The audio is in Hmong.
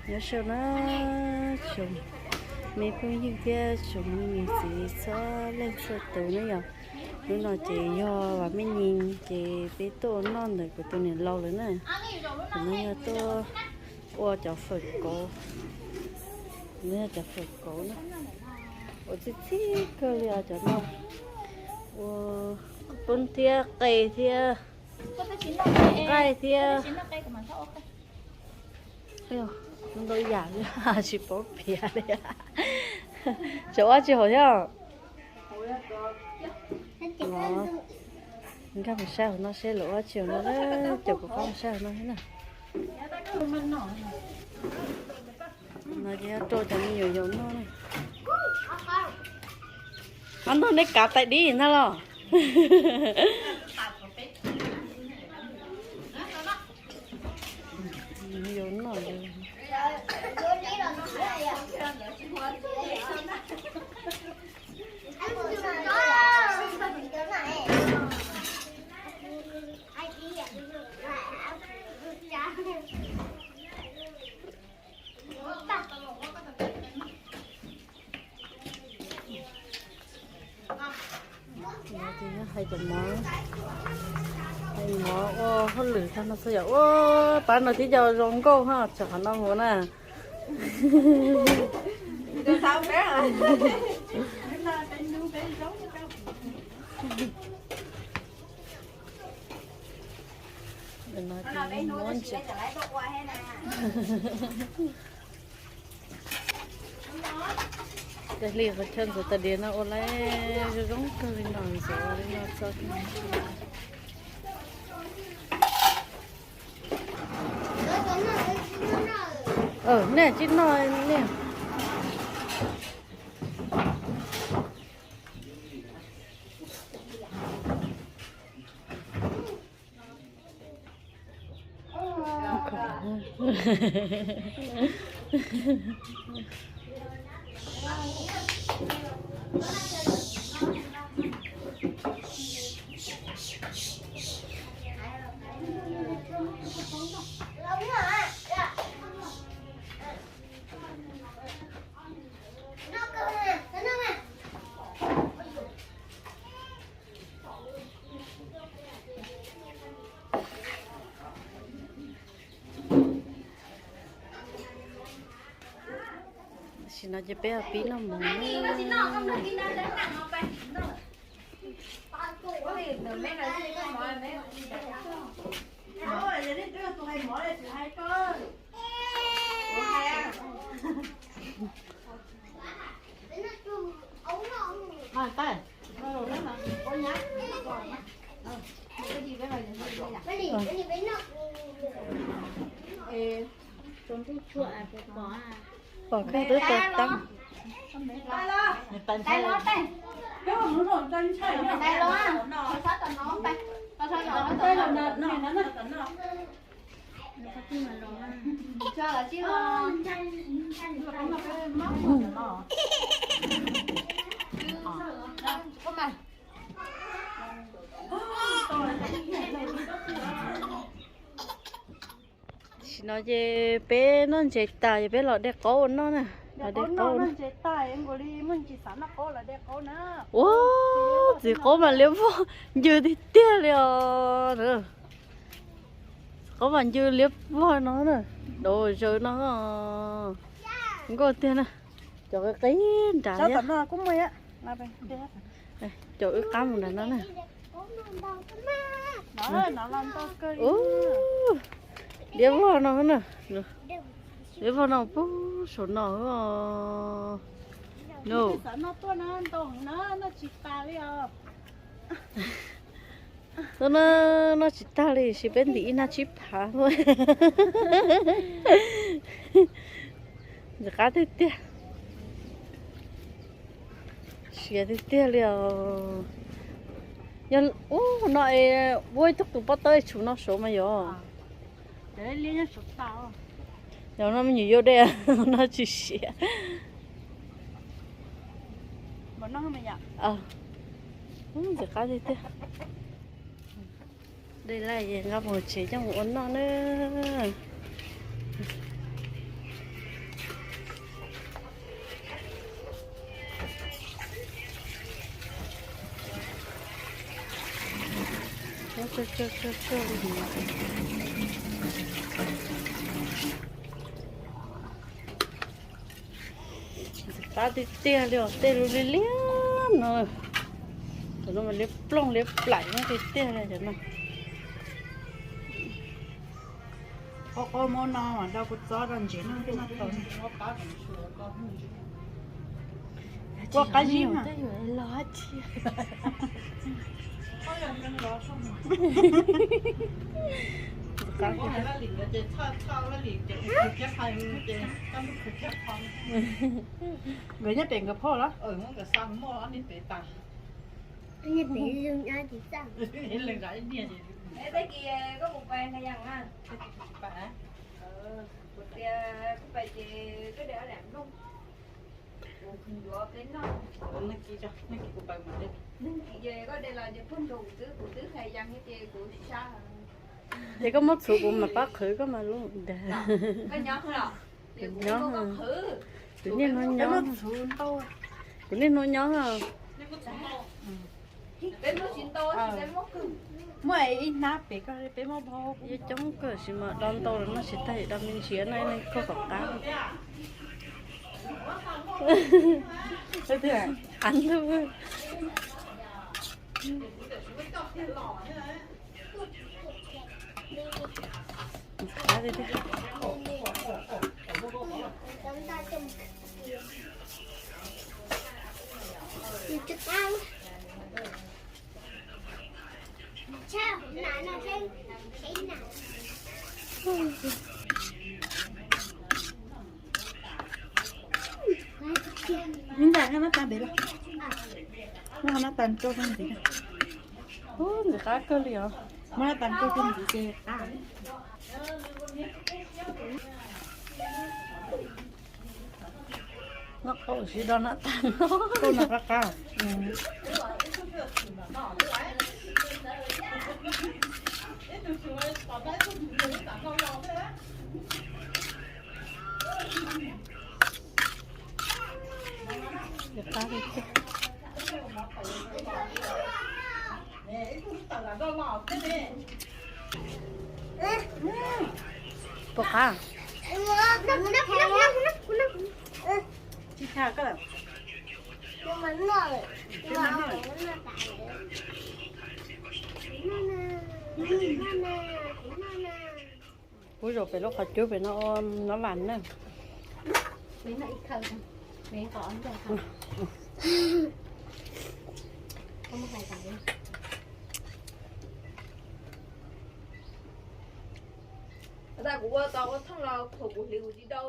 Nyob zoo na, tsoom me phooj ywg thiab tsoom niam txiv txhua leej txhua tus na yom. Hnub no ces yog vam meej niv ces peb tuaj ua noj ntawm kuv tus niam laus lawm na. Kuv no yog tuaj ua cov fawm kauv, no yog cov fawm kauv na. Ua txhij txhij kawg li os cov no. Ua poob thiab qe thiab nqaij thiab. Ntau yam li tsis paub piav li. Tseem ua tsis haum thiab. Nkag mus saib hauv no seb lawv ua tsis haum no na. Cov kuv qab mus saib hauv no thiab na. No ces rau cov me nyuam yaus noj na. Ob ntag neb kav tais dib ntag los. Yaus noj. Hais cov mov, hais mov ua hauj lwm tag no xwb yom. Ua pab no thiab cov zoo nkauj ho tseem qhov no mus na. Tej hli qhov chaw ntxuav tais diav no ua lawm zoo zoo kawg li no ntxuav li no txog. Nej tsis noj nej. Tam sim no ces peb pib noj mov. Pom kawg twb tau tab. Tam sim no ces peb noj ntses tas ces peb los de qaub ua noj na. Los de qaub ua noj. Ua, txiv qaub mas liab vog ncw tiag tiag li os. Txiv qaub mas ncw liab vog no na. Dov zaws no. Nkauj tiag na. Cov qis qis nrad thiab. Cov wb qab mus nrad no na. Ub, liab vog no na. Liab vog no pub saum no. No. Tuaj na, noj tsis tag li, sis peb ntim ib hnab tsib phav. Ntxim qab tiag tiag. Siav tiag tiag li os. Yog ub no es ua ib tug tus pob tawb tshum no saud mas yog. Yog no me nyuam yaus de no tsis siav. Ntxim qab tiag tiag. Dej laj es nqa mus tsev coj mus ua noj na. Ntxim qab tiag tiag li os, tej lub liab liab no. Cov no mas liab plooj liab plaim nyob tiag tiag li cov no. Qub qub muab no mas rau kuv txob rau ntsev no, tej no tau. Ua qab zib mas. Nkawd nyob pem nkawd phauj los? Tag kis koj puas pais Hais Yas na? Kuv tias koj pais ces koj de ob lam nplooj, kuv yuav peb noj. Neeg kis, neeg kis kuv pais mas de. Neeg kis ces koj de los ces puag nrug kuv twb, kuv twb Hais Yas thiab ces kuv sab. Ces koj muab txhuv kuv mam pab qhwv koj mas lub dag. Koj nyob los? Kuv nyob. Kuv niaj hnub nyob. Kuv niaj hnub nyob. Muaj ib hnab pem ko peb muab, ib coob kawg, tab sis mas do ntau los noj tsis tag, do me ntsis no ib leeg kaug tom qab. Av lug. Ib ntag, nab tas ntev lawm. Nab tas rau ntxiv. Ub, ntxim qab kawg li os. Muab nab tas rau ntxiv ces qab. Noj qaub siv do nab tas no. Qaub no qab qab. Puas qab? Tsis tshaj koj lawm. Kuv zaum pem lub qhov cub pem no ua nab vas na. Kuv ua tau ua thooj los khuam kuv hliv kuv tsis dau.